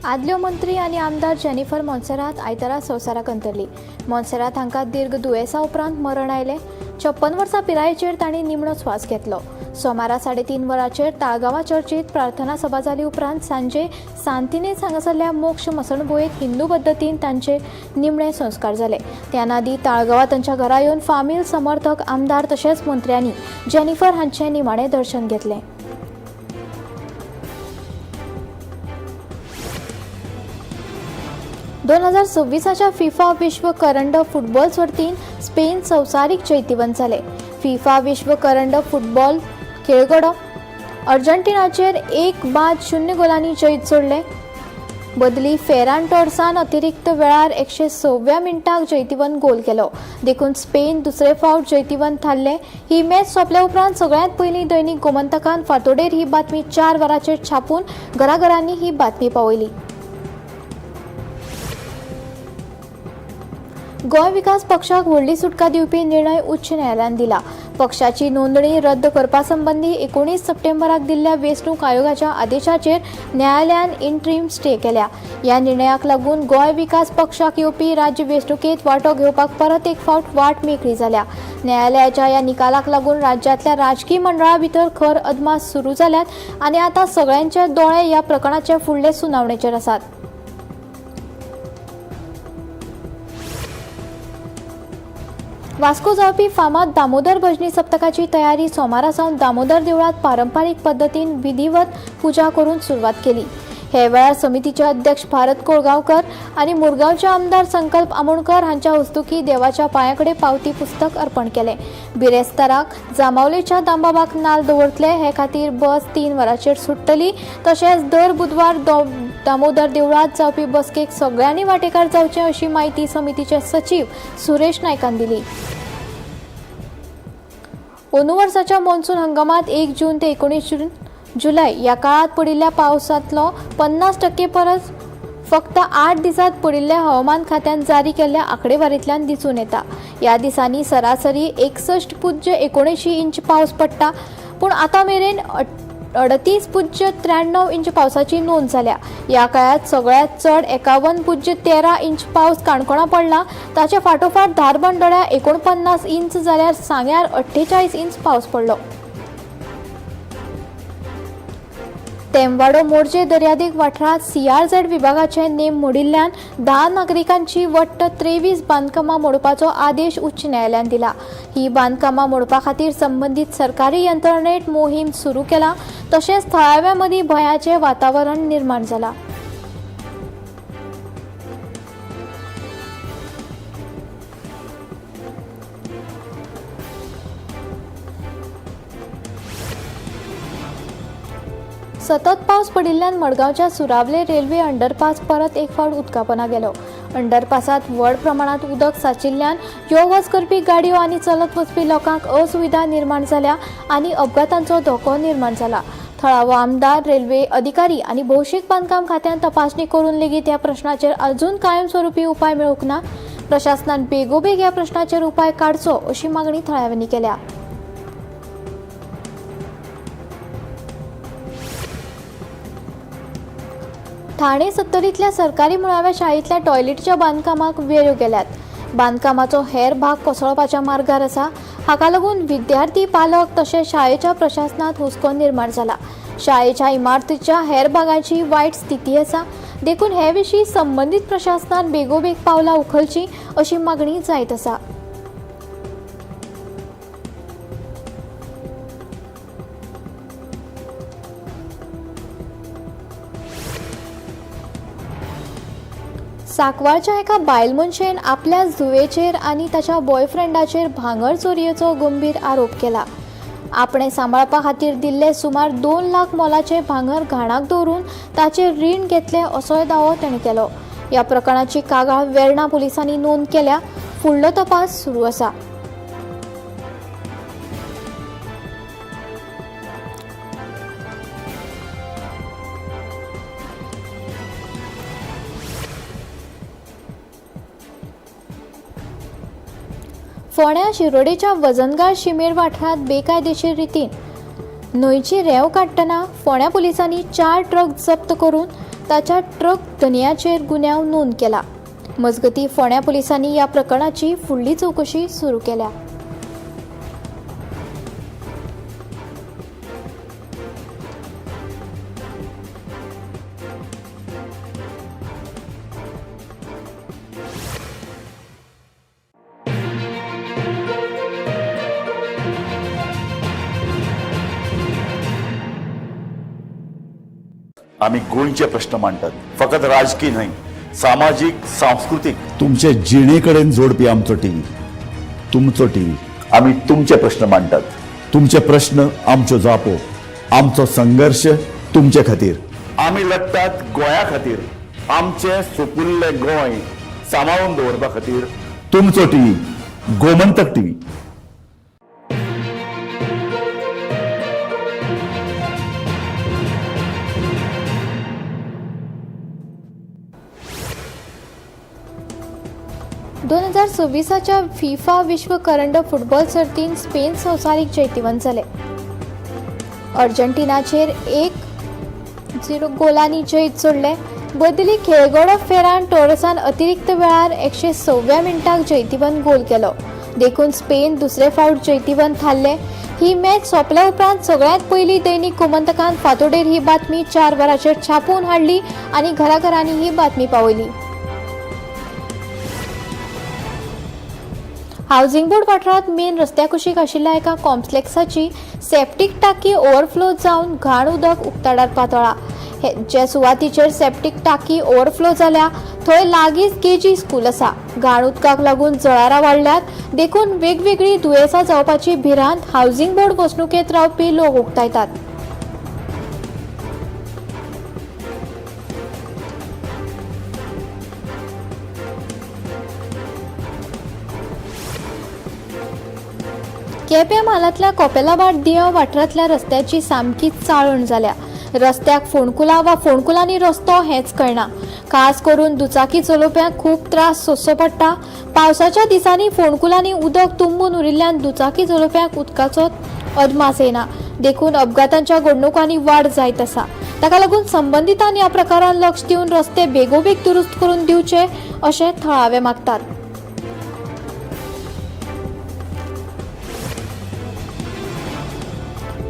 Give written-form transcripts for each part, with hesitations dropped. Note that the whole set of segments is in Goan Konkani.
आदल्यो मंत्री आनी आमदार जेनिफर मोन्सेरात आयतारा संवसाराक अंतरली. मोन्सेरात हांकां दीर्घ दुयेंसा उपरांत मरण आयलें. 56 वर्सां पिरायेचेर तांणी निमणो स्वास घेतलो. सोमारा 3:30 वरांचेर ताळगांवां चर्चीत प्रार्थना सभा जाली उपरांत सांजे सांतिनेज हांगासरल्या मोक्ष मसणभुंयेंत हिंदू पद्दतीन तांचे निमणे संस्कार जाले. त्या नादी ताळगांवां तांच्या घरा येवन फामील समर्थक, आमदार तशेंच मंत्र्यांनी जेनिफर हांचें निमाणें दर्शन घेतलें. 2026 फिफा विश्व करंड फुटबॉल सर्तीन स्पेन संवसारीक जैतिवंत जाले. फिफा विश्व करंड फुटबॉल खेळगडो अर्जेंटिनाचेर 1-0 गोलांनी जैत जोडले. बदली फेरान टॉर्सान अतिरिक्त वेळार 106व्या मिनटाक जैतिवंत गोल केलो. देखून स्पेन दुसरे फावट जैतिवंत थारले. ही मॅच सोंपल्या उपरांत सगळ्यांत पयलीं दैनिक गोमंतकान फांतोडेर ही बातमी 4 वरांचेर छापून घराघरांनी ही बातमी पावयली. गोंय विकास पक्षाक व्हडली सुटका दिवपी निर्णय उच्च न्यायालयान दिला. पक्षाची नोंदणी रद्द करपा संबंदी 19 सप्टेंबराक दिल्ल्या वेंचणूक आयोगाच्या आदेशाचेर न्यायालयान इंट्रीम स्टे केल्या. ह्या निर्णयाक लागून गोंय विकास पक्षाक येवपी राज्य वेंचणुकेंत वांटो घेवपाक परत एक फावट वाट मेकळी जाल्या. न्यायालयाच्या ह्या निकालाक लागून राज्यांतल्या राजकी मंडळा भितर खर अदमास सुरू जाल्यात आनी आतां सगळ्यांचे दोळे ह्या प्रकरणाचे फुडले सुनावणेचेर आसात. वास्को जावपी फामाद दामोदर भजनी सप्तकाची तयारी सोमारा सावन दामोदर देवळांत पारंपारीक पद्दतीन विधिवत पुजा करून सुरवात केली. हे वेळार समितीचे अध्यक्ष भारत कोळगांवकर आनी मुरगांवचे आमदार संकल्प आमोणकर हांच्या हस्तुकीं देवाच्या पांया कडेन पावती पुस्तक अर्पण केलें. बिरेस्ताराक जांबावलेच्या दामबाबाक नाल दवरतले. हे खातीर बस 3 वरांचेर सुट्टली. तशेंच दर बुधवार दामोदर देवळांत जावपी बसकेक सगळ्यांनी वांटेकार जावचें अशी म्हायती समितीचे सचीव सुरेश नायकान दिली. अंदू वर्साच्या मॉन्सून हंगामांत 1 जून ते 19 जुलय ह्या काळांत पडिल्ल्या पावसांतलो 50% परस फक्त 8 दिसांत पडिल्ल्या हवामान खात्यान जारी केल्ल्या आंकडेवारींतल्यान दिसून येता. ह्या दिसांनी सरासरी 61.79 इंच पावस पडटा, पूण आतां मेरेन 38.93 इंच पावसाची नोंद जाल्या. ह्या काळांत सगळ्यांत चड 51.13 इंच पावस काणकोणा पडला. ताचे फाटोफाट धारबांदोड्या 49 इंच जाल्यार सांग्यार 48 इंच पावस पडलो. तेमवाडो मोरजे दर्यादेग वाठारांत सीआरझेड विभागाचे नेम मोडिल्ल्यान 10 नागरिकांची वट्ट 23 बांदकामां मोडपाचो आदेश उच्च न्यायालयान दिला. ही बांदकामां मोडपा खातीर संबंदीत सरकारी यंत्रणेत मोहीम सुरू केला. तशेंच थळाव्यां मदीं भंयाचें वातावरण निर्माण जाला. सतत पावस पडिल्ल्यान मडगांवच्या सुरावले रेल्वे अंडरपास परत एक फावट उदकापना गेलो. अंडरपासांत व्हड प्रमाणांत उदक सांचिल्ल्यान यो वच करपी गाडयो आनी चलत वचपी लोकांक असुविधा निर्माण जाल्या आनी अपघातांचो धोको निर्माण जाला. थळावो आमदार, रेल्वे अधिकारी आनी भौशीक बांदकाम खात्यान तपासणी करून लेगीत ह्या प्रश्नाचेर अजून कायमस्वरूपी उपाय मेळूंक ना. प्रशासनान बेगोबेग ह्या प्रश्नाचेर उपाय काडचो अशी मागणी थळाव्यांनी केल्या. ठाणे सत्तरींतल्या सरकारी मुळाव्या शाळेंतल्या टॉयलेटीच्या बांदकामाक वेळो गेल्यात. बांदकामाचो हेर भाग कोसळपाच्या मार्गार आसा. हाका लागून विद्यार्थी, पालक तशेंच शाळेच्या प्रशासनांत हुस्को निर्माण जाला. शाळेच्या इमारतीच्या हेर भागांची वायट स्थिती आसा. देखून हे विशीं संबंदीत प्रशासनान बेगोबेग पावलां उखलचीं अशी मागणी जायत आसा. सांकवाळच्या एका बायल मनशेन आपल्या धुवेचेर आनी ताच्या बॉयफ्रेंडाचेर भांगर चोरयेचो गंभीर आरोप केला. आपणे सांबाळपा खातीर दिल्ले सुमार 2 लाख मोलाचे भांगर घाणाक दवरून ताचेर रीण घेतले असोय दावो ताणें केलो. ह्या प्रकरणाची कागाळ वेर्णा पुलिसांनी नोंद केल्या. फुडलो तपास सुरू आसा. फोंड्या शिरोडेच्या वजनगाळ शिमेर वाठारांत बेकायदेशीर रितीन न्हंयची रेंव काडटना फोंड्या पुलिसांनी 4 ट्रक जप्त करून ताच्या ट्रक धनयाचेर गुन्यांव नोंद केला. मजगतीं, फोंड्या पुलिसांनी ह्या प्रकरणाची फुडली चवकशी सुरू केल्या. आम्ही गोंयचे प्रश्न मांडटात, फकत राजकी न्हय, सामाजीक, सांस्कृतीक, तुमचे जिणे कडेन जोडपी आमचो टीव्ही, तुमचो टीव्ही. आम्ही तुमचे प्रश्न मांडटात, तुमचे प्रश्न आमच्यो जापो, आमचो संघर्श तुमचे खातीर. आमी लडटात गोंया खातीर, आमचें सुपुल्लें गोंय सांबाळून दवरपा खातीर. तुमचो टीव्ही, गोमंतक टीव्ही. 2026च्या फिफा विश्व करंडक फुटबॉल सर्तीन स्पेन संवसारीक जैतिवंत जाले. अर्जेंटिनाचेर 1-0 गोलांनी जैत जोडलें. बदली खेळगडो फेरान टोरसान अतिरिक्त वेळार 106व्या मिनटाक जैतिवंत गोल केलो. देखून स्पेन दुसरे फावट जैतिवंत थारले. ही मॅच सोंपल्या उपरांत सगळ्यांत पयलीं दैनिक गोमंतकान फांतोडेर ही बातमी 4 वरांचेर छापून हाडली आनी घराघरांनी ही बातमी पावयली. हावसिंग बोर्ड वाठारांत मेन रस्त्या कुशीक आशिल्ल्या एका कॉम्प्लेक्साची सेप्टीक टाकी ओव्हरफ्लो जावन घाण उदक उक्ताडार पातळ्ळा. जे सुवातीचेर सेप्टीक टाकी ओव्हरफ्लो जाल्या थंय लागींच केजी स्कूल आसा. घाण उदकाक लागून जळारां वाडल्यात, देखून वेगवेगळीं दुयेंसां जावपाची भिरांत हावसिंग बोर्ड वसणुकेंत रावपी लोक उक्तायतात. केपें म्हालांतल्या कोपेलाभाट दियांव वाठारांतल्या रस्त्याची सामकी चाळण जाल्या. रस्त्याक फोंडकुलां वा फोंडकुलांनी रस्तो हेंच कळना. खास करून दुचाकी चलोवप्यांक खूब त्रास सोंसचो पडटा. पावसाच्या दिसांनी फोंडकुलांनी उदक तुंबून उरिल्ल्यान दुचाकी चलोवप्यांक उदकाचो अदमास येना, देखून अपघातांच्या घडणुकांनी वाड जायत आसा. ताका लागून संबंदितांनी ह्या प्रकारान लक्ष दिवन रस्ते बेगोबेग दुरुस्त करून दिवचे अशें थळावे मागतात.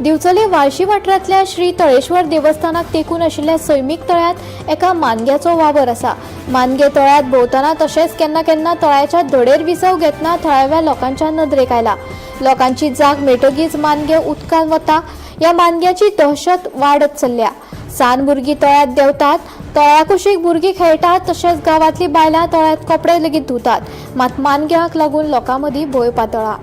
दिवचले वाळशी वाठारांतल्या श्री तळेश्वर देवस्थानाक तेंकून आशिल्ल्या सैमीक तळ्यांत एका मानग्याचो वावर आसा. मानगे तळ्यांत भोंवतना तशेंच केन्ना केन्ना तळ्याच्या धडेर विसव घेतना थळाव्या लोकांच्या नदरेक आयला. लोकांची जाग मेळटकीच मानगे उदकांत वता. ह्या मानग्याची दहशत वाडत चल्ल्या. सान भुरगीं तळ्यांत देंवतात, तळ्या कुशीक भुरगीं खेळटात, तशेंच गांवांतलीं बायलां तळ्यांत कपडे लेगीत धुतात. मात मानग्याक लागून लोकां मदीं भंय पातळ्ळा.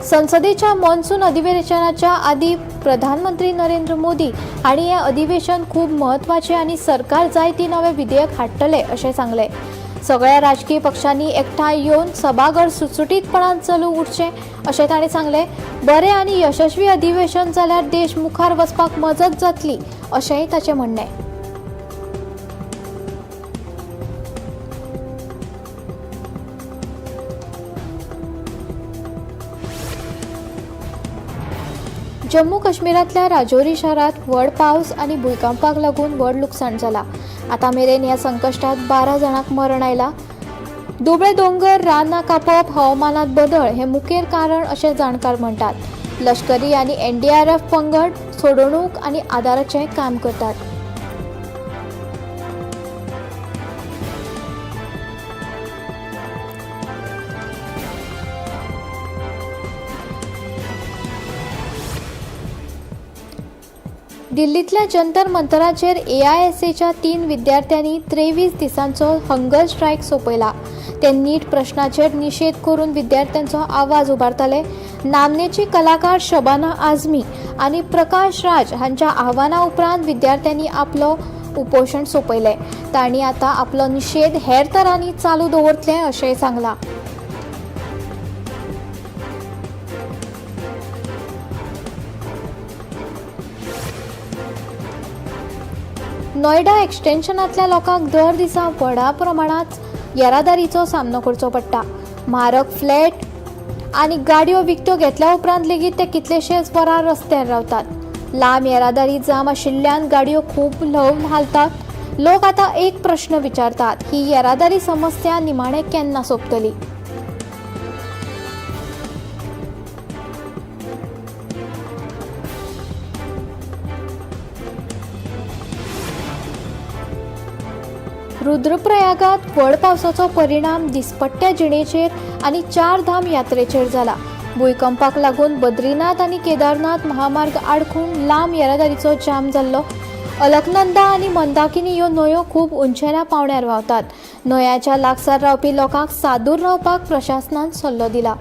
संसदेच्या मॉन्सून अधिवेशनाच्या आदी प्रधानमंत्री नरेंद्र मोदी हांणी हें अधिवेशन खूब म्हत्वाचें आनी सरकार जाय ती नवें विधेयक हाडटले अशें सांगलें. सगळ्या राजकीय पक्षांनी एकठांय येवन सभाघर सुटसुटीतपणान चलूंक उरचें अशें तांणी सांगलें. बरें आनी यशस्वी अधिवेशन जाल्यार देश मुखार वचपाक मजत जातली अशेंय ताचें म्हणणें. जम्मू काश्मीरांतल्या राजौरी शारांत व्हड पावस आनी भुंयकांपाक लागून व्हड लुकसाण जालां. आतां मेरेन ह्या संकश्टांत 12 जाणांक मरण आयलां. दुबळे दोंगर, रानां कापप, हवामानांत बदल हें मुखेल कारण अशें जाणकार म्हणटात. लश्करी आनी एनडीआरएफ पंगड सोडवणूक आनी आदाराचें काम करतात. दिल्लींतल्या जंतर मंतराचेर एआयएसएच्या 3 विद्यार्थ्यांनी 23 दिसांचो हंगर स्ट्रायक सोंपयला. ते नीट प्रश्नाचेर निशेध करून विद्यार्थ्यांचो आवाज उबारताले. नामनेची कलाकार शबाना आझमी आनी प्रकाश राज हांच्या आव्हाना उपरांत विद्यार्थ्यांनी आपलो उपोशण सोंपयलें. तांणी आतां आपलो निशेध हेर तरांनी चालू दवरतले अशेंय सांगलां. नोयडा एक्सटेन्शनांतल्या लोकांक दर दिसा व्हडा प्रमाणांत येरादारीचो सामनो करचो पडटा. म्हारग फ्लॅट आनी गाडयो विकत्यो घेतल्या उपरांत लेगीत ते कितलेशेच वरां रस्त्यार रावतात. लांब येरादारी जाम आशिल्ल्यान गाडयो खूब ल्हव हालतात. लोक आतां एक प्रश्न विचारतात, ही येरादारी समस्या निमाणें केन्ना सोंपतली? रुद्रप्रयागात व्हड पावसाचो परिणाम दिसपट्ट्या जिणेचेर आनी चार धाम यात्रेचेर जाला. भुंयकंपाक लागून बद्रीनाथ आनी केदारनाथ महामार्ग आडखून लांब येरादारीचो जाम जाल्लो. अलकनंदा आनी मंदाकिनी ह्यो न्हंयो खूब उंचेल्या पांवड्यार व्हांवतात. न्हंयाच्या लागसार रावपी लोकांक सादूर रावपाक प्रशासनान सल्लो दिला.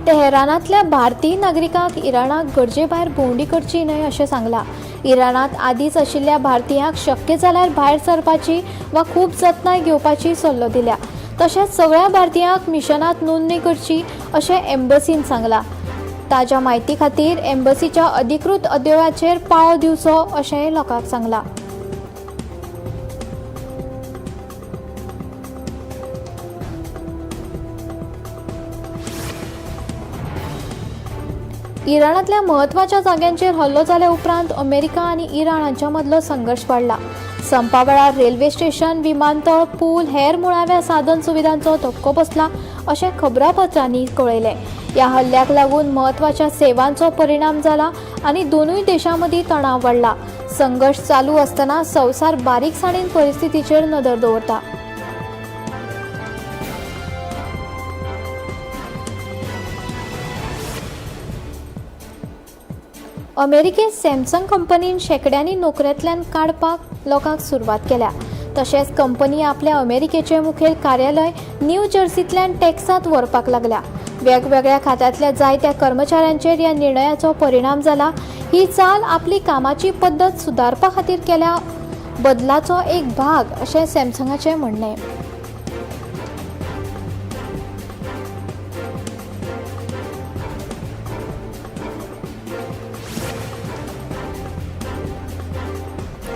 तेहरानांतल्या भारतीय नागरिकांक इराणाक गरजे भायर भोंवडी करची न्हय अशें सांगलां. इराणांत आदींच आशिल्ल्या भारतीयांक शक्य जाल्यार भायर सरपाची वा खूब जतनाय घेवपाची सल्लो दिल्या. तशेंच सगळ्या भारतीयांक मिशनांत नोंदणी करची अशें एम्बसीन सांगलां. ताज्या म्हायती खातीर एम्बसीच्या अधिकृत अद्योळाचेर पाळो दिवचो अशेंय लोकांक सांगलां. इराणांतल्या म्हत्वाच्या जाग्यांचेर हल्लो जाल्या उपरांत अमेरिका आनी इराण हांच्या मदलो संघर्श वाडला. संपा वेळार रेल्वे स्टेशन, विमानतळ, पूल, हेर मुळाव्या साधन सुविधांचो धक्को बसला अशें खबरापत्रांनी कळयलें. ह्या हल्ल्याक लागून म्हत्वाच्या सेवांचो परिणाम जाला आनी दोनूय देशां मदीं तणाव वाडला. संघर्श चालू आसतना संवसार बारीकसाणेन परिस्थितीचेर नदर दवरता. अमेरिकेत सॅमसंग कंपनीन शेंकड्यांनी नोकऱ्यांतल्यान काडपाक लोकांक सुरवात केल्या. तशेंच कंपनी आपल्या अमेरिकेचें मुखेल कार्यालय न्यू जर्सींतल्यान टॅक्सांत व्हरपाक लागल्या. वेगवेगळ्या खात्यांतल्या जायत्या कर्मचाऱ्यांचेर ह्या निर्णयाचो परिणाम जाला. ही चाल आपली कामाची पद्दत सुदारपा खातीर केल्या बदलाचो एक भाग अशें सॅमसंगाचें म्हणणें.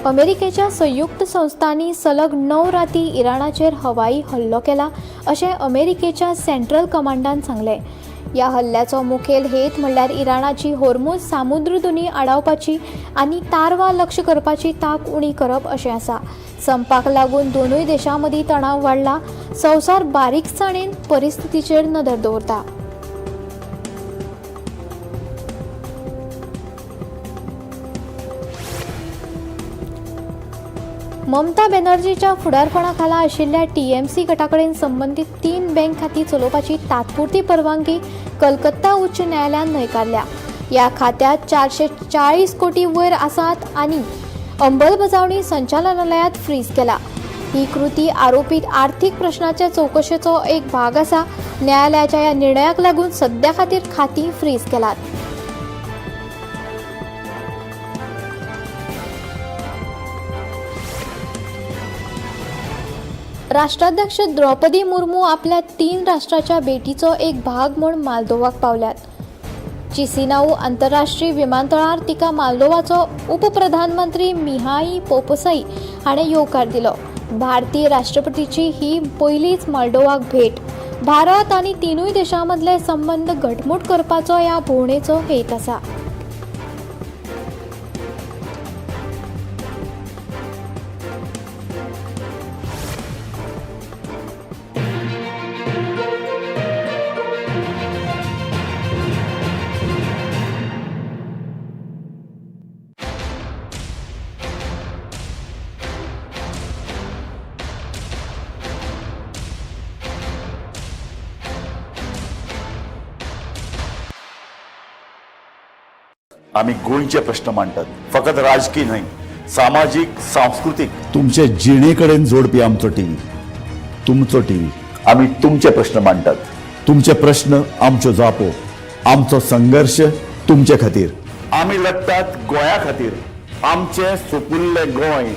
अमेरिकेच्या संयुक्त संस्थांनी सलग 9 राती इराणाचेर हवाई हल्लो केला अशें अमेरिकेच्या सेंट्रल कमांडान सांगलें. ह्या हल्ल्याचो मुखेल हेत म्हणल्यार इराणाची होर्मुझ सामुद्रधुनी आडावपाची आनी तारवां लक्ष करपाची तांक उणी करप अशें आसा. संपाक लागून दोनूय देशां मदीं तणाव वाडला. संवसार बारीकसाणेन परिस्थितीचेर नदर दवरता. ममता बॅनर्जीच्या फुडारपणाखाला आशिल्ल्या टीएमसी गटाकडेन संबंदीत 3 बँक खातीं चलोवपाची तात्पुरती परवानगी कलकत्ता उच्च न्यायालयान न्हयकारल्या. ह्या खात्यांत 440 कोटी वयर आसात आनी अंमलबजावणी संचालनालयात फ्रीज केला. ही कृती आरोपीत आर्थिक प्रश्नाच्या चवकशेचो एक भाग आसा. न्यायालयाच्या ह्या निर्णयाक लागून सद्या खातीर खातीं फ्रीज केलात. राष्ट्राध्यक्ष द्रौपदी मुर्मू आपल्या 3 राष्ट्राच्या भेटीचो एक भाग म्हूण माल्दोवाक पावल्यात. चिसिनाऊ आंतरराष्ट्रीय विमानतळार तिका माल्दोवाचो उपप्रधानमंत्री मिहाई पोपसई हाणें येवकार दिलो. भारतीय राष्ट्रपतीची ही पयलीच माल्दोवाक भेट. भारत आनी 3 देशां मदले संबंद घटमूट करपाचो ह्या भोंवडेचो हेत आसा. आमी गोंयचे प्रश्न मांडटात, फकत राजकी न्हय, सामाजीक, सांस्कृतीक, तुमचे जिणे कडेन जोडपी आमचो टीव्ही, तुमचो टीव्ही. आमी तुमचे प्रश्न मांडटात, तुमचे प्रश्न आमच्यो जापो, आमचो संघर्श तुमचे खातीर. आमी लडटात गोंया खातीर, आमचें सुपुल्लें गोंय.